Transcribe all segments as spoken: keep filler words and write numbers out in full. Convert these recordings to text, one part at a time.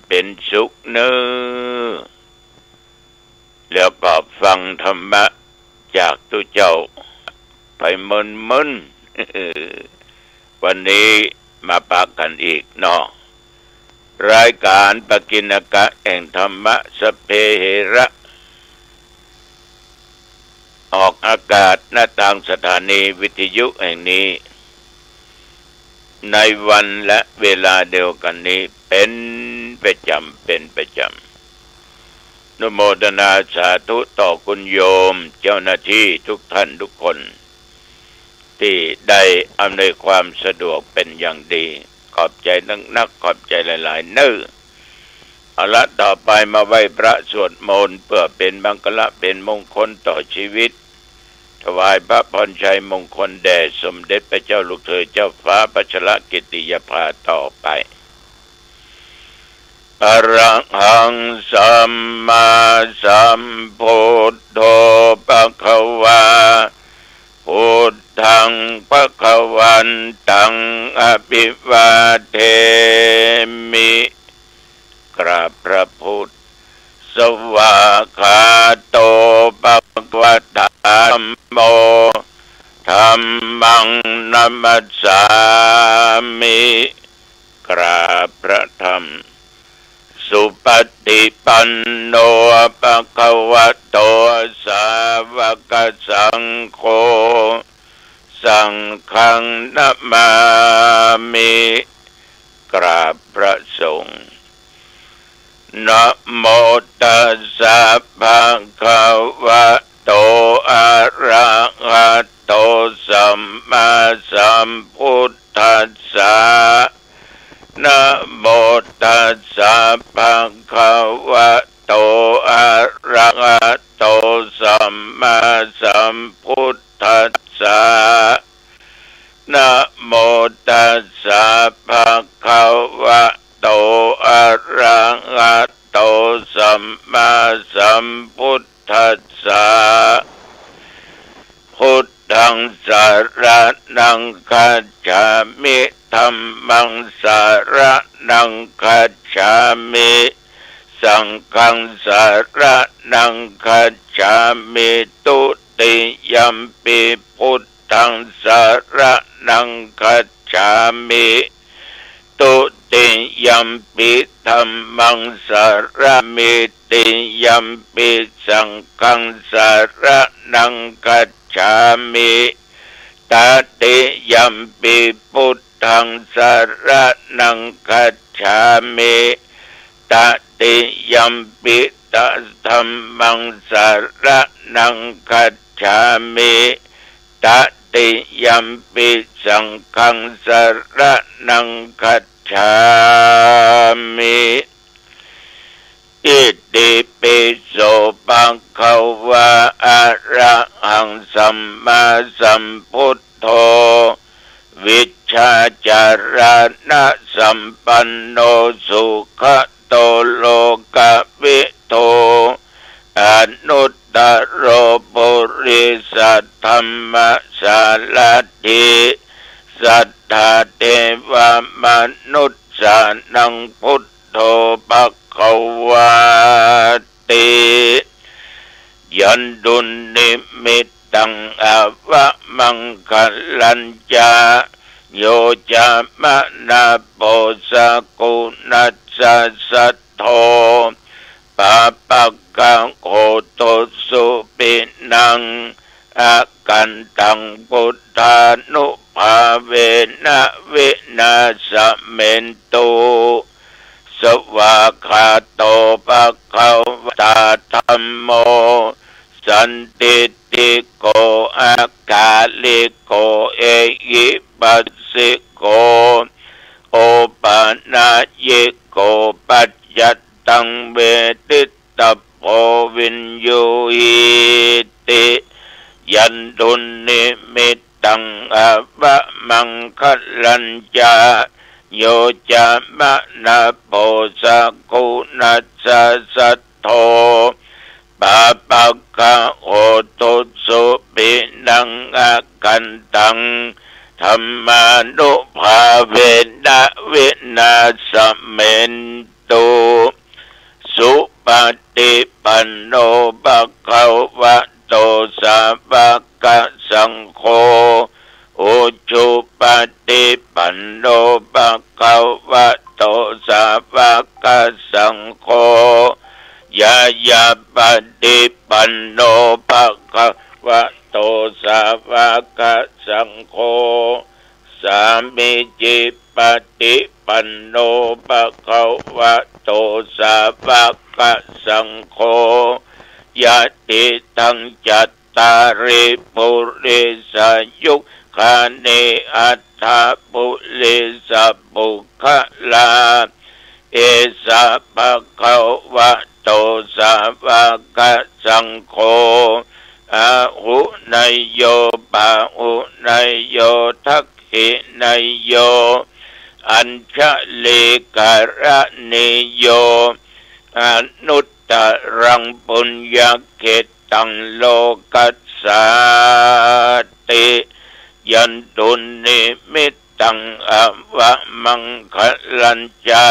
เป๋นสุขเน่อ แล้วก็ฟังธรรมะจากตุ๊เจ้าไปเมินๆ วันนี้มาปะกั๋นอีกเนาะ รายก๋านปกิณกะแห่งธรรมะ สัพเพเหระ ออกอากาศ ณ ตางสถานีวิทยุแห่งนี้ ในวันและเวลาเดียวกั๋นนี้ เป๋นประจ๋ำ เป๋นประจ๋ำ อนุโมทนาสาธุต่อคุณโยมเจ้าหน้าตี้ทุกท่านทุกคน ตี้ได้อำนวยความสะดวกเป๋นอย่างดี ขอบใจ๋นักๆ ขอบใจ๋หลายๆ เน่อ เอาละ ต่อไปมาไหว้พระสวดมนต์ เปื้อเป๋นมังคละเป๋นมงคลต่อชีวิต ถวายพระพรชัยมงคลแด่สมเด็จพระเจ้าลูกเธอเจ้าฟ้าพัชรกิติยาภาต่อไป อะระหังสัมมาสัมพุทโธภะคะวา พุทธังภะคะวันตังอะภิวาเทมิ กราบพระพุทธ สวากขาโตภะคะวะตา ธัมโม ธัมมังนะมัสสามิ กราบพระธรรม สุปฏิปันโนภะคะวะโต สาวกสังโฆ สังฆังนะมามิ กราบพระสงฆ์ นะโมตัสสะภะคะวะโต อะระหะโต สัมมาสัมพุทธัสสะ นะโมตัสสะภะคะวะโต อะระหะโต สัมมาสัมพุทธัสสะ นะโมตัสสะภะคะวะโต อะระหะโต สัมมาสัมพุทธัสสะ พุทธังสะระณังคัจฉามิ ธัมมังสะระณังคัจฉามิ สังฆังสะระณังคัจฉามิ ตุติยัมปิพุทธังสะระณังคัจฉามิ ตุติยัมปิธัมมังสะระณังคัจฉามิ ติยัมปิสังฆังสะระณังคัจฉามิ ตติยัมปิพุทธังสะระณังคัจฉามิ ตติยัมปิธัมมังสะระณังคัจฉามิ ตติยัมปิสังฆังสะระณังคัจฉามิ อิติปิโสภะคะวะ อะระหังสัมมาสัมพุทโธ วิชชาจารณะสัมปันโน สุขโตโลกวิทู อนุตตโร ปุริสธัมมสารถิ สัทธาเทวมนุสสานัง พุทโธภะคะวาติ ยันดุนนิมิตตัง อวมังคะลัญจะ โยจะมะนะโพ สะกุณัสสะสัทโธ ปาปะกะโข ทุสสุปิณัง อะคันตัง พุทธานุภาเวนะ วินาสเมนตุ สวากขาโตภะคะวะตา ธัมโม สันทิฏฐิโก อะกาลิโก เอหิปัสสิโก โอปะนะยิโก ปัจจัตตัง เวทิตตะโพ วิญญูหีติ ยันดุนนิมิตตัง อวมังคะลัญจะ โยจะมะนะโพ สะกุณัสสะสัทโธ ปาปะกะโข ทุสสุปิณัง อะคันตัง ธัมมานุภาเวนะ วินาสเมนตุ ติปันโน ภะคะวะโต สาวกสังโฆ อุจุปปะติปันโน ภะคะวะโต สาวกสังโฆ ญาณาปะติปันโน ภะคะวะโต สาวกสังโฆ สามีจิปะติปันโน ภะคะวะโต สาวกสังโฆ ยะติตัง จัตตาริ ปุริสายุคคานิ อัฏฐะ ปุริสปุคคลา เอสะ ภะคะวะโต สาวกสังโฆ อาหุเนยโย ปาหุเนยโย ทักขิเนยโย อัญชลีกรณีโย อนุตตรังปุญญเขตตัง โลกัสสาติ ยันตุนิมิตตัง อวมังคะลัญจะ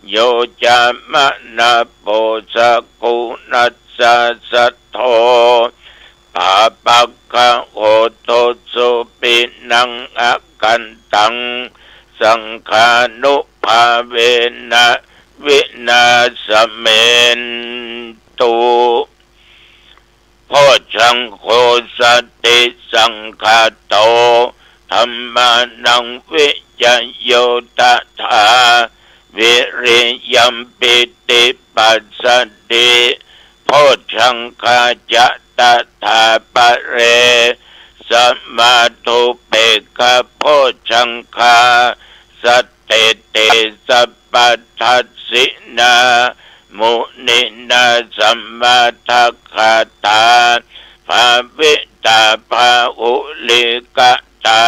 โย จามะนะโป สะกุณัสสะ สัทโธ ปาปะกะโห ทุสสุปินัง อกันตัง สังฆานุภาเวนะ วินาสเมนตุ โพชฌังโฆ สติสังคาโต ธัมมานัง วิจโย ตถา วิริยัม ปีติปัสสัทธิ โพชฌังคาจะ ตถาปะเร สมาธุปเปกขะโพชฌังคา สัตเตติ สัพพัทธัสสินา มุนินา สมมาทักขาตา ภาวิตา ภาหุลิกตา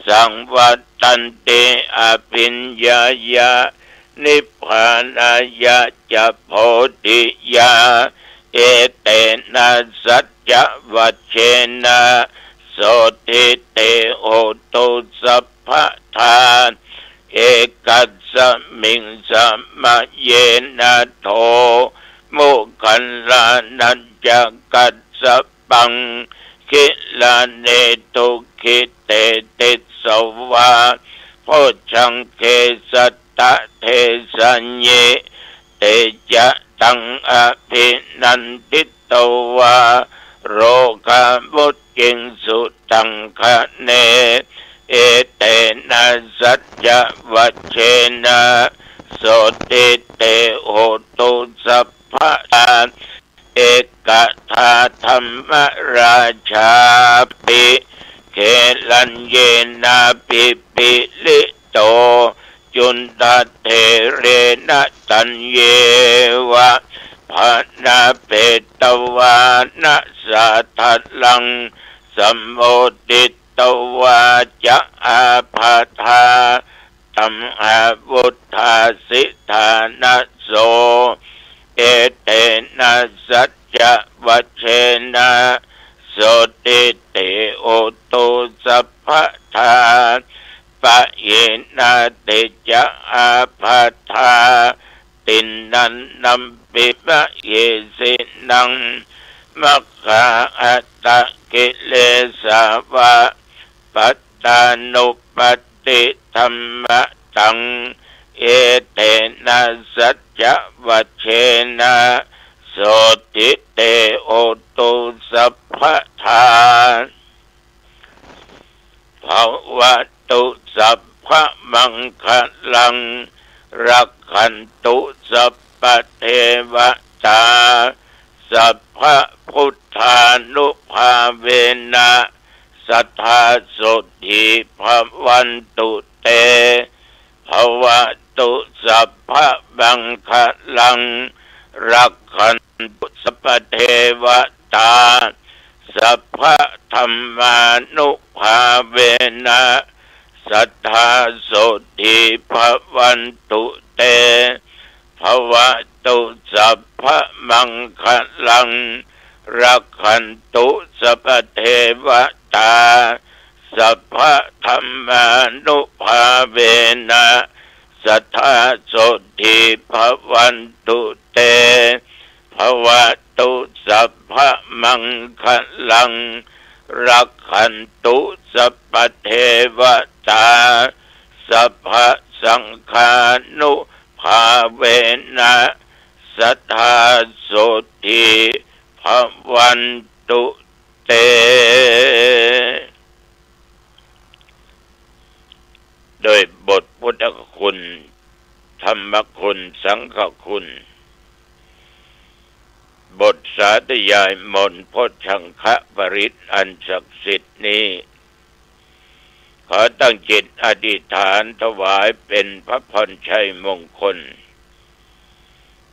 สังวัตตันติ อภิญญายะ นิพพานายะ จะ โพธิยา เอเตนะ สัจจวัจเจนะ โสตถิ เต โหตุ สัพพะทา เอกัสสมิง สมะเยนะ โถ มุคคัลลานัญจะ กัสสปัง คิลานิ ทุกขิ เตติสสวา โพชฌังเข สัตตะเทสะญิ เตจะตัง อภินันทิตวา โรคามุจจิงสุตังคะเน เอเตนะ สัจจวัจเจนะ โสตถิ เต โหตุ สัพพะทา เอกทาธัมมราชาปิ เขลัญเยนะ ปิปิลิโต จุณฑะเถเรนะ ตัญเยวะ ภะนะเปตวานะ สาทะลัง สัมโมทิตวา จะ อาภาธา ธัมมาวุฏฐาสิทานะโส เอเตนะ สัจจวัจเจนะ โสตถิ เต โหตุ สัพพะทา ปะหินาติ จะ อาภาธา ติณันนัมปิ มะเหสินัง มัคคาอัตตะกิเลสาวะ ปัตตานุปัตติธัมมะตัง เอเตนะ สัจจวัจเจนะ โสตถิ เต โหตุ สัพพะทา ภะวะตุ สัพพะมังคะลัง รักขันตุ สัพพะเทวะตา สัพพะพุทธานุภาเวนะ สะทา โสตถิ ภะวันตุ เต ภะวะตุ สัพพะมังคะลัง รักขันตุ สัพพะเทวะตา สัพพะธัมมานุภาเวนะ สะทา โสตถิ ภะวันตุ เต ภะวะตุ สัพพะมังคะลัง รักขันตุ สัพพะเทวะตา สัพพะธัมมานุภาเวนะ สะทา โสตถิ ภะวันตุ เต ภวตุ สัพพะมังคะลัง รักขันตุ สัพพะเทวะตา สัพพะสังฆานุภาเวนะ สะทา โสตถี ภะวันตุ เต โดยบทพุทธคุณ ธรรมคุณ สังฆคุณ บทสาธยายมนต์โพชฌังคปริตรอันศักดิ์สิทธิ์นี้ ขอตั้งจิตอธิษฐานถวายเป็นพระพรชัยมงคล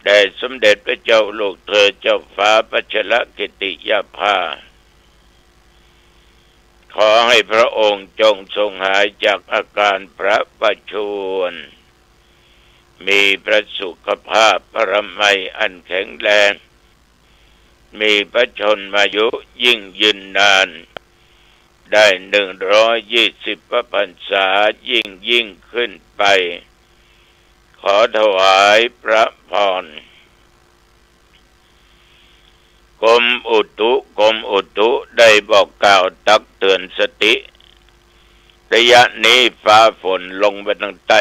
แด่สมเด็จพระเจ้าลูกเธอเจ้าฟ้าพัชรกิติยาภา ขอให้พระองค์จงทรงหายจากอาการพระประชวร มีพระสุขภาพพระมัยอันแข็งแรง มีพระชนมายุยิ่งยืนนาน ได้หนึ่งร้อยยี่สิบพระพรรษายิ่งยิ่งขึ้นไป ขอถวายพระพร กรมอุตุ กรมอุตุได้บอกกล่าวตักเตือนสติ ระยะนี้ฟ้าฝนลงไปตางใต้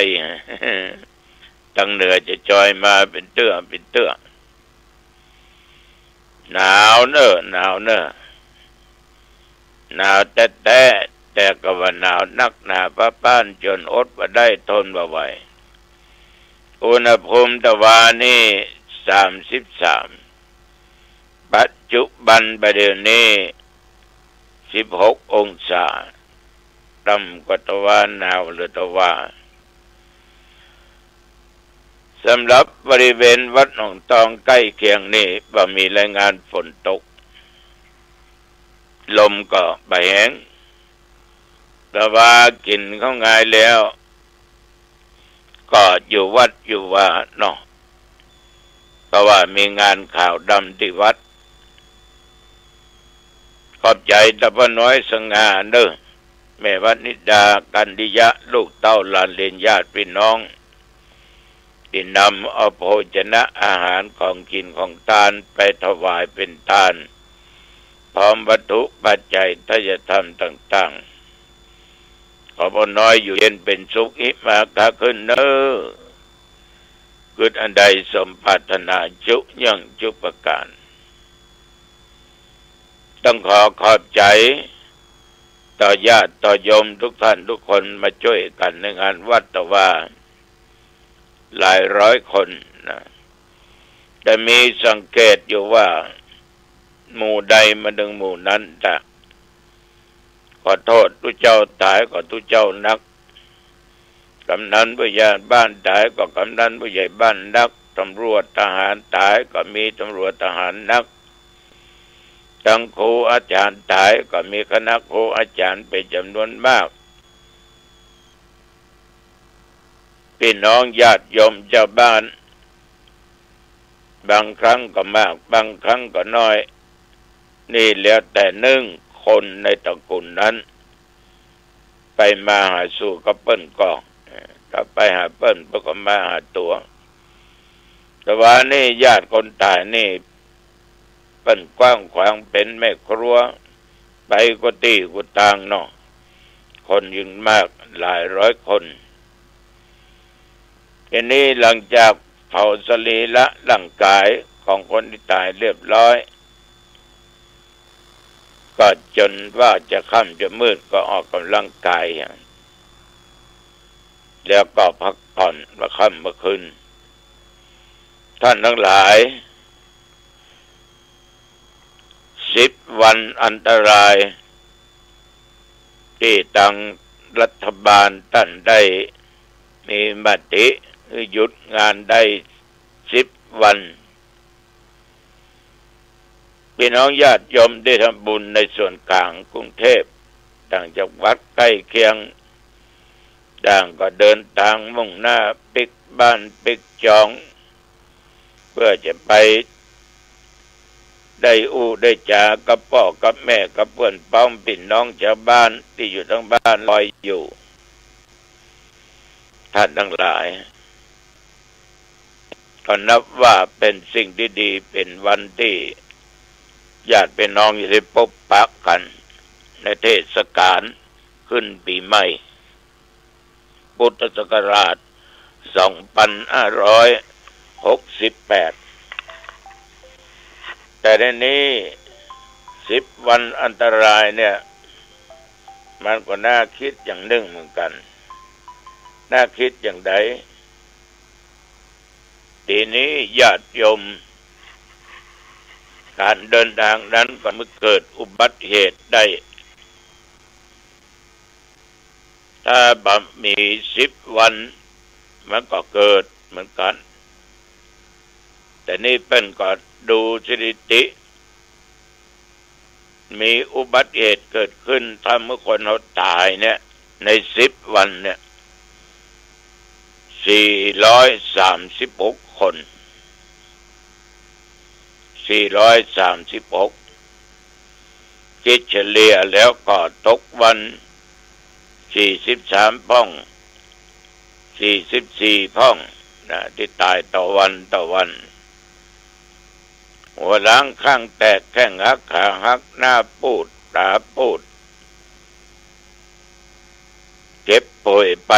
ตางเหนือจะจอยมาเป๋นเตื้อเป๋นเตื้อ หนาวเน่อ หนาวเน่อ หนาวแต๊ๆ แต่ก็ว่าหนาวนักหนาฟ้าป๊านจ๋นอดบ่ได้ทนบ่ไหว อุณหภูมิตะวานี้สามสิบสาม ปัจจุบันบ่าเดี่ยวนี้สิบหกองศา ต่ำกว่าตะวา หนาวเหลือตะวา สำหรับบริเวณวัดหนองตองใก้เคียงนี่บ่มีรายงานฝนตก ลมก็บ่แฮง ตะวากิ๋นข้าวงายแล้ว ก็อยู่วัดอยู่วาเนาะ เพราะว่ามีงานขาวดำตี้วัด ขอบใจ๋ตาป้อน้อยสง่าเน่อ แม่วนิดา กัณฑิยะ ลูกเต้าหลานเหลนญาติปี้น้อง ตี้นำเอาโภชนะอาหารของกิ๋นของตานไปถวายเป๋นตาน พร้อมวัตถุปัจจัยไทยธรรมต่างๆ ขอป้อน้อยอยู่เย็นเป๋นสุข หิมาคาขึ้นเน่อ กึ๊ดอันใดสมปรารถนาจุยังจุประก๋าน ต้องขอขอบใจ๋ต่อญาติต่อโยมทุกท่านทุกคนมาจ้วยกั๋นในงานวัดตะวา หลายร้อยคนนะ แต่มีสังเกตอยู่ว่า หมู่ใดมาเถิงหมู่นั้นจะ ขอโต้ษ ตุ๊เจ้าต๋ายก็ตุ๊เจ้านัก กำนันผู้ใหญ่บ้านต๋ายก็กำนันผู้ใหญ่บ้านนัก ตำรวจทหารต๋ายก็มีตำรวจทหารนัก ตังครูอาจ๋ารย์ต๋ายก็มีคณะครูอาจ๋ารย์เป๋นจ๋ำนวนมาก ปี้น้องญาติโยมจาวบ้าน บางครั้งก็มาก บางครั้งก็น้อย นี่แล้วแต่นึ่งคนในตระกูลนั้น ไปมาหาสู่กับเปิ้นก่อ เอ่อ ถ้าไปหาเปิ้น เปิ้นก็มาหาตั๋ว ตะวานี้ญาติคนต๋ายนี่ เปิ้นกว้างขวางเป๋นแม่ครัว ไปกู้ตี้กู้ตางเนาะ คนยิ่งมากหลายร้อยคน ทีนี้หลังจากเผาสรีระร่างก๋ายของคนตี้ต๋ายเรียบร้อย ก็จ๋นว่าจะค่ำจะมืดก็ออกกำลังก๋าย แล้วก็พักผ่อนเมื่อค่ำเมื่อคืน ท่านตังหลาย สิบวันอันตราย ตี้ตังรัฐบาลต้านได้มีมติหื้อหยุดงานได้สิบวัน ปี้น้องญาติโยมตี้ทำบุญในส่วนก๋างกรุงเทพฯ ต่างจังหวัดใก้เคียง ต่างก็เดินตางมุ่งหน้าปิ๊กบ้านปิ๊กจอง เปื้อจะไปได้อู้ได้จ๋ากับป้อกับแม่กับเปื้อนป๊องปี้น้องจาวบ้านตี้อยู่ตางบ้านลอยอยู่ ท่านตังหลาย ก็นับว่าเป๋นสิ่งตี้ดี เป๋นวันตี้ญาติปี้น้องจะได้ปบปะกั๋นในเทศกาลขึ้นปี๋ใหม่ พุทธศักราชสองปันห้าร้อยหกสิบแปด แต่ในนี้สิบวันอันตรายเนี่ย มันก็น่าคิดอย่างนึ่งเหมือนกั๋น น่าคิดอย่างใด ทีนี้ญาติโยม ก๋านเดินตางนั้นก็เมื่อเกิดอุบัติเหตุได้ ถ้าบ่มีสิบวัน มันก็เกิดเหมือนกั๋น แต่นี่เปิ้นก็ดูสถิติ มีอุบัติเหตุเกิดขึ้น ถ้าเมื่อคนเฮาต๋ายเนี่ย ในสิบวันเนี่ย สี่ร้อยสามสิบหกคน สี่ร้อยสามสิบหก คิดเฉลี่ยแล้วก็ตกวัน สี่สิบสามพ่อง สี่สิบสี่พ่องนะ ตี้ต๋ายต่อวันต่อวัน หัวล้างข้างแตก แข้งหัก ขาหัก หน้าปูด ต๋าปูด เจ็บป่วยไป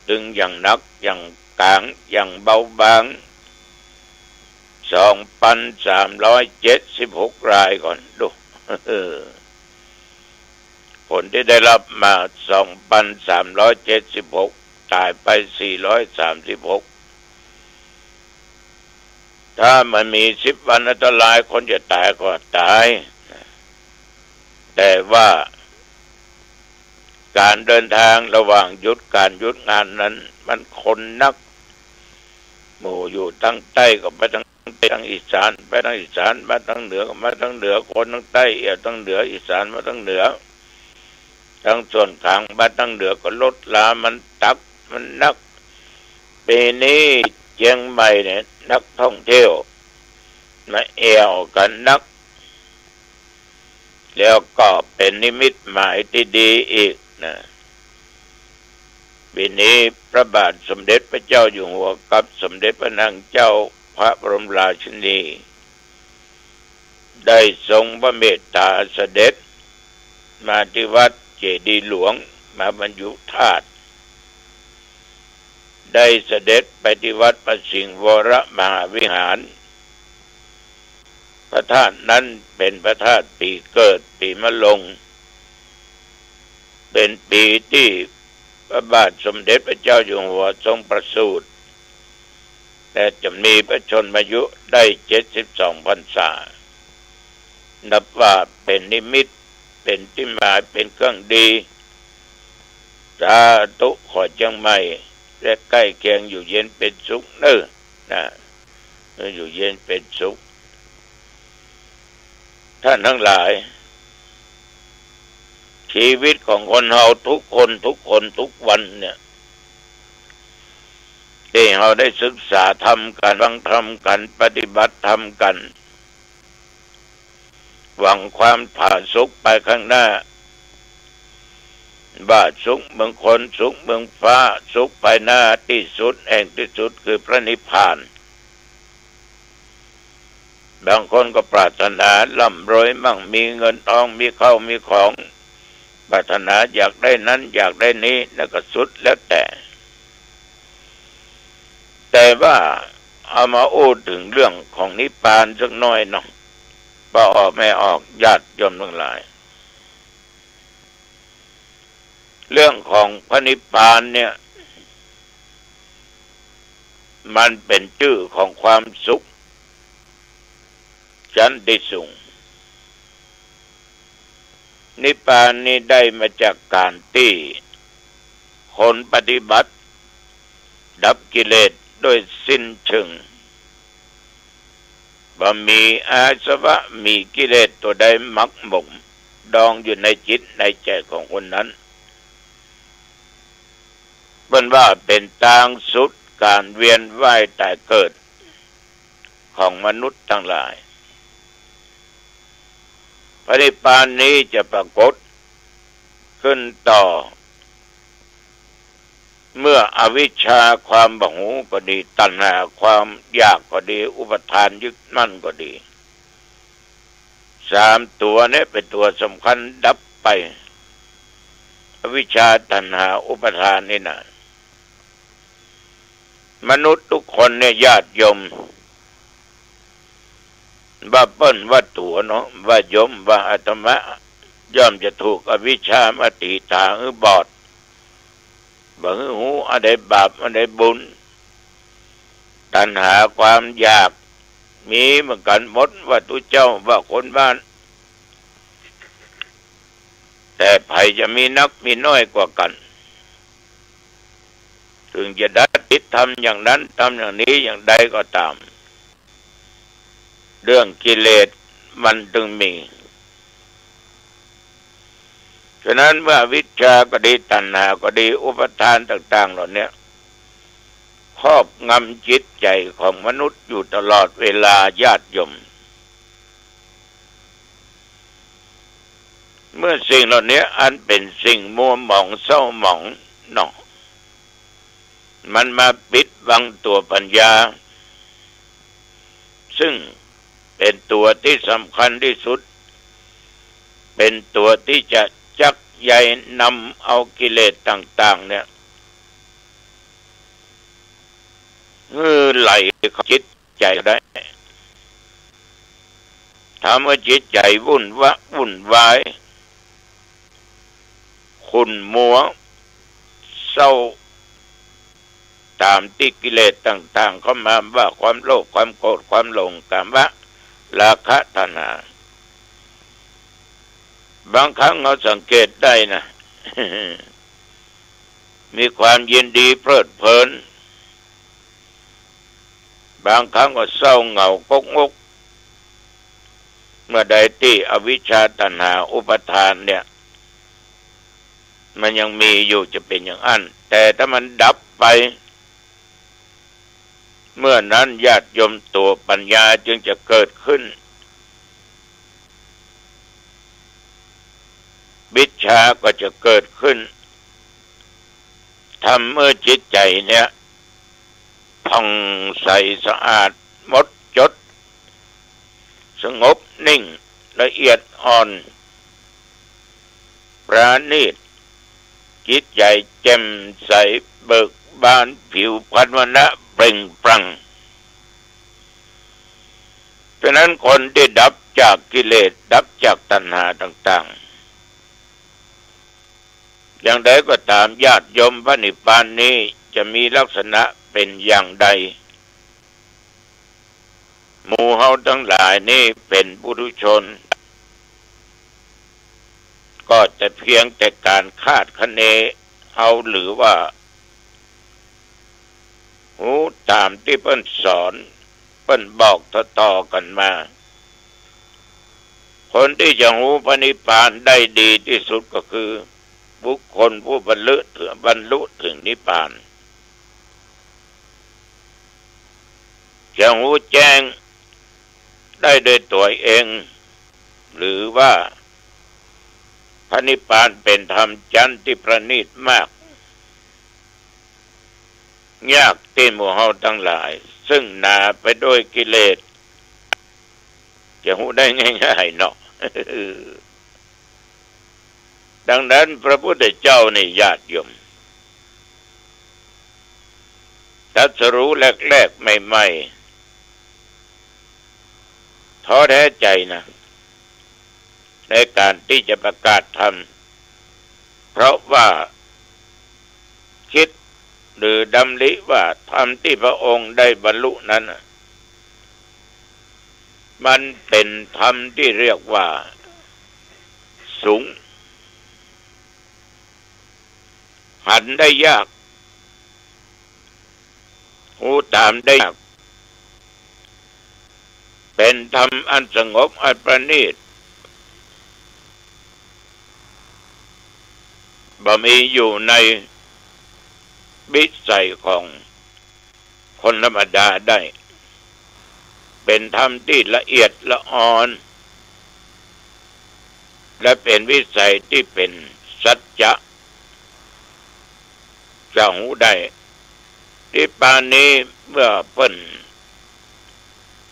ตึงอย่างหนัก อย่างก๋าง อย่างเบาบาง สองปันสามร้อยเจ็ดสิบหกรายก่อน ดู คนตี้ได้ฮับมา สองปันสามร้อยเจ็ดสิบหก ต๋ายไป สี่ร้อยสามสิบหก ถ้ามันมีสิบวันอันตราย คนจะต๋ายก็ต๋าย แต่ว่าก๋านเดินตางระหว่างหยุดก๋านหยุดงานนั้น มันคนนัก หมู่อยู่ตางใต้ก็ไปตางใต้ ตางอีสานไปตางอีสาน มาตางเหนือก็มาตางเหนือ คนตางใต้เอี่ยวตางเหนือ อีสานมาตางเหนือ ตางส่วนก๋างมาตางเหนือ ก็รถรามันตัก มันนัก ปี๋นี้เจียงใหม่เนี่ย นักท่องเที่ยวมาเอี่ยวกั๋นนัก แล้วก็เป๋นนิมิตหมายตี้ดีอีกนะ ปี๋นี้พระบาทสมเด็จพระเจ้าอยู่หัวกับสมเด็จพระนางเจ้าพระบรมราชินี ได้ทรงพระเมตต๋าเสด็จมาตี้วัดเจดีย์หลวง มาบรรจุธาตุ ได้เสด็จไปตี้วัดพระสิงห์วรมหาวิหาร พระธาตุนั้นเป๋นพระธาตุปี๋เกิด ปี๋มะโรง เป๋นปี๋ตี้พระบาทสมเด็จพระเจ้าอยู่หัวทรงประสูติ และจะมีพระชนมายุได้เจ็ดสิบสองพรรษา นับว่าเป๋นนิมิต เป๋นตี้หมาย เป๋นเครื่องดี สาธุ ขอเจียงใหม่และใก้เคียงอยู่เย็นเป๋นสุขเน่อ นะ อยู่เย็นเป๋นสุข ท่านตังหลาย ชีวิตของคนเฮาทุกคน ทุกคน ทุกวันเนี่ย ตี้เฮาได้ศึกษาธรรมกั๋น ฟังธรรมกั๋น ปฏิบัติธรรมกั๋น หวังความผาสุกไปข้างหน้า ว่าสุขเมืองคน สุขเมืองฟ้า สุขภายหน้า ตี้สุดแห่งตี้สุดคือพระนิพพาน บางคนก็ปรารถนาร่ำรวยมั่งมีเงินทอง มีข้าวมีของ ปรารถนาอยากได้นั้นอยากได้นี้ นั่นก็สุดแล้วแต่ แต่ว่าเอามาอู้เถิงเรื่องของนิพพานสักหน้อยเนาะ ป้อออกแม่ออก ญาติโยมตังหลาย เรื่องของพระนิพพานเนี่ย มันเป๋นจื้อของความสุข จั้นตี้สูง นิพพานนี้ได้มาจากก๋านตี้คนปฏิบัติ ดับกิเลสโดยสิ้นเชิง บ่มีอาสวะ มีกิเลสตั๋วใดหมักหมมดองอยู่ในจิตในใจ๋ของคนนั้น เปิ้นว่าเป๋นตางสุดก๋านเวียนว่ายต๋ายเกิดของมนุษย์ตังหลาย พระนิพพานนี้จะปรากฏขึ้นต่อ เมื่ออวิชชาความบ่ฮู้ก็ดี ตัณหาความอยากก็ดี อุปาทานยึดมั่นก็ดี สามตั๋วนี้เป๋นตั๋วสำคัญดับไป อวิชชา ตัณหา อุปาทานนี่นะ มนุษย์ทุกคนเนี่ย ญาติโยม ว่าเปิ้นว่าตั๋วเนาะ ว่าโยม ว่าอาตมา ย่อมจะถูกอวิชชามาตี๋ต๋าหื้อบอด บ่หื้อฮู้อันใดบาปอันใดบุญ ตัณหาความอยากมีเหมือนกั๋นหมด ว่าตุ๊เจ้า ว่าคนบ้าน แต่ใผจะมีนักมีน้อยกว่ากั๋น เถิงจะได้ติดทำอย่างนั้นทำอย่างนี้อย่างใดก็ต๋าม เรื่องกิเลสมันเถิงมี ฉะนั้นเมื่ออวิชชาก็ดี ตัณหาก็ดี อุปาทานต่างๆ เหล่านี้ ครอบงำจิตใจ๋ของมนุษย์อยู่ตลอดเวลา ญาติโยม เมื่อสิ่งเหล่านี้อันเป๋นสิ่งมัวหมองเศร้าหมองเนาะ มันมาปิดบังตั๋วปัญญา ซึ่งเป๋นตั๋วตี้สำคัญตี้สุด เป๋นตั๋วตี้จะจักใยนำเอากิเลสต่างๆ เนี่ย หื้อไหลเข้าจิตใจ๋ได้ ทำหื้อจิตใจ๋วุ่นวะ วุ่นวาย ขุ่นมัว เศร้า ต๋ามตี้กิเลสต่างๆ เข้ามา ว่าความโลภ ความโกรธ ความหลง กามะ ราคะ ตัณหา บางครั้งเฮาสังเกตได้นะ มีความยินดีเพลิดเพลิน บางครั้งก็เศร้าเหงากกงก เมื่อใดตี้อวิชชา ตัณหา อุปาทานเนี่ย มันยังมีอยู่จะเป๋นอย่างอั้น แต่ถ้ามันดับไป เมื่อนั้นญาติโยม ตั๋วปัญญาจึงจะเกิดขึ้น วิชชาก็จะเกิดขึ้น ทำหื้อจิตใจ๋เนี่ย ผ่องใสสะอาดหมดจด สงบนิ่งละเอียดอ่อน ประณีต จิตใจ๋แจ่มใสเบิกบาน ผิวพรรณวรรณะเปล่งปลั่ง ฉะนั้นคนตี้ดับจากกิเลส ดับจากตัณหาต่างๆ อย่างใดก็ต๋าม ญาติโยม พระนิพพานนี้จะมีลักษณะเป๋นอย่างใด หมู่เฮาตังหลายนี่เป๋นปุถุชน ก็แต่เพียงแต่ก๋านคาดคะเนเอา หรือว่า ฮู้ต๋ามตี้เปิ้นสอน เปิ้นบอกต่อๆ กั๋นมา คนตี้จะฮู้พระนิพพานได้ดีตี้สุดก็คือ บุคคลผู้บรรลุเถิง บรรลุเถิงนิพพาน จะฮู้แจ้งได้โดยตั๋วเอง หรือว่าพระนิพพานเป๋นธรรมจั้นตี้ประณีตมาก ยากตี้หมู่เฮาตังหลาย ซึ่งหนาไปด้วยกิเลส จะฮู้ได้ง่ายๆ เนาะ ดังนั้นพระพุทธเจ้านี่ ญาติโยม ตรัสรู้แรกๆ ใหม่ๆ ท้อแท้ใจ๋นะ ในก๋านตี้จะประกาศธรรม เพราะว่า คิดหรือดำริว่าธรรมตี้พระองค์ได้บรรลุนั้นน่ะ มันเป๋นธรรมตี้เรียกว่าสูง หันได้ยาก ฮู้ต๋ามได้ยาก เป๋นธรรมอันสงบอันประณีต บ่มีอยู่ในวิสัยของคนธรรมดาได้ เป๋นธรรมตี้ละเอียดละออน และเป๋นวิสัยตี้เป๋นสัจจะ จะฮู้ได้ นิพพานนี้เมื่อเปิ้น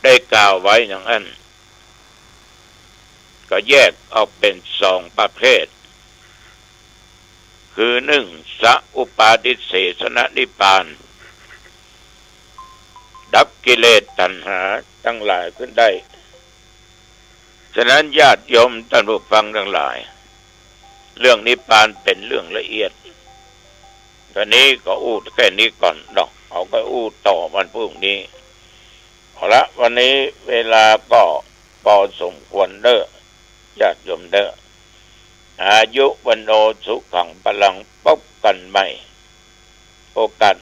ได้กล่าวไว้อย่างนั้น ก็แยกออกเป๋นสองประเภท คือหนึ่ง สอุปาทิเสสนนิพพาน ดับกิเลสตัณหาตังหลายขึ้นได้ ฉะนั้นญาติโยมต้านผู้ฟังตังหลาย เรื่องนิพพานเป๋นเรื่องละเอียด ต๋อนนี้ก็อู้แค่นี้ก่อนเนาะ เฮาก็อู้ต่อวันพรุ่งนี้ เอาละ วันนี้เวลาก็ปอสมควรเน้อ ญาติโยมเน้อ อายุ วัณโณ สุขัง พลัง ปบกั๋นใหม่ โอกาส